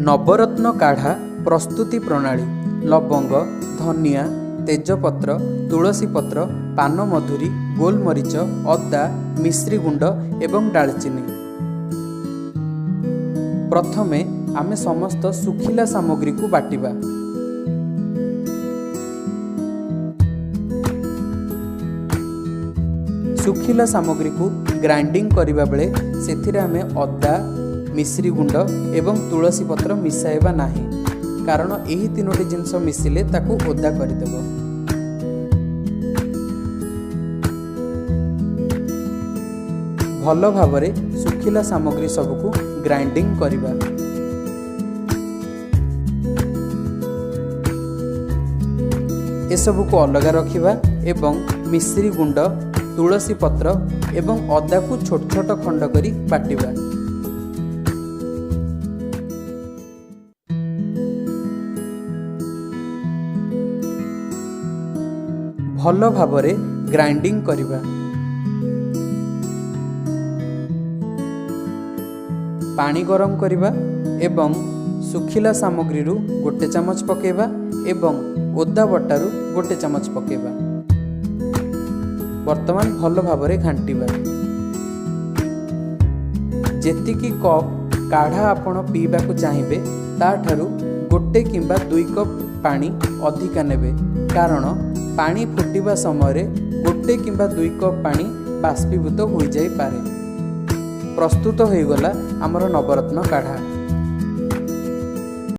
ନବରତ୍ନ କାଢ଼ା ପ୍ରସ୍ତୁତି ପ୍ରଣାଳୀ: ଲବଙ୍ଗ, ଧନିଆ, ତେଜପତ୍ର, ତୁଳସୀ ପତ୍ର, ପାନମଧୁରୀ, ଗୋଲମରିଚ, ଅଦା, ମିଶ୍ରି ଗୁଣ୍ଡ ଏବଂ ଡାଳଚିନି। ପ୍ରଥମେ ଆମେ ସମସ୍ତ ଶୁଖିଲା ସାମଗ୍ରୀକୁ ବାଟିବା। ଶୁଖିଲା ସାମଗ୍ରୀକୁ ଗ୍ରାଇଣ୍ଡିଙ୍ଗ କରିବା ବେଳେ ସେଥିରେ ଆମେ ଅଦା, ମିଶ୍ରି ଗୁଣ୍ଡ ଏବଂ ତୁଳସୀ ପତ୍ର ମିଶାଇବା ନାହିଁ, କାରଣ ଏହି ତିନୋଟି ଜିନିଷ ମିଶିଲେ ତାକୁ ଓଦା କରିଦେବ। ଭଲ ଭାବରେ ଶୁଖିଲା ସାମଗ୍ରୀ ସବୁକୁ ଗ୍ରାଇଣ୍ଡିଙ୍ଗ କରିବା। ଏସବୁକୁ ଅଲଗା ରଖିବା ଏବଂ ମିଶ୍ରି ଗୁଣ୍ଡ, ତୁଳସୀ ପତ୍ର ଏବଂ ଅଦାକୁ ଛୋଟ ଛୋଟ ଖଣ୍ଡ କରି ବାଟିବା। ଭଲ ଭାବରେ ଗ୍ରାଇଣ୍ଡିଙ୍ଗ କରିବା। ପାଣି ଗରମ କରିବା ଏବଂ ଶୁଖିଲା ସାମଗ୍ରୀରୁ 1 ଚାମଚ ପକାଇବା ଏବଂ ଓଦା ବଟାରୁ 1 ଚାମଚ ପକାଇବା। ବର୍ତ୍ତମାନ ଭଲ ଭାବରେ ଘାଣ୍ଟିବା। ଯେତିକି କପ୍ କାଢ଼ା ଆପଣ ପିଇବାକୁ ଚାହିଁବେ, ତାଠାରୁ 1 କିମ୍ବା 2 କପ୍ ପାଣି ଅଧିକା ନେବେ, କାରଣ ପାଣି ଫୁଟିବା ସମୟରେ 1 କିମ୍ବା 2 କପ୍ ପାଣି ବାଷ୍ପୀଭୂତ ହୋଇଯାଇପାରେ। ପ୍ରସ୍ତୁତ ହୋଇଗଲା ଆମର ନବରତ୍ନ କାଢ଼ା।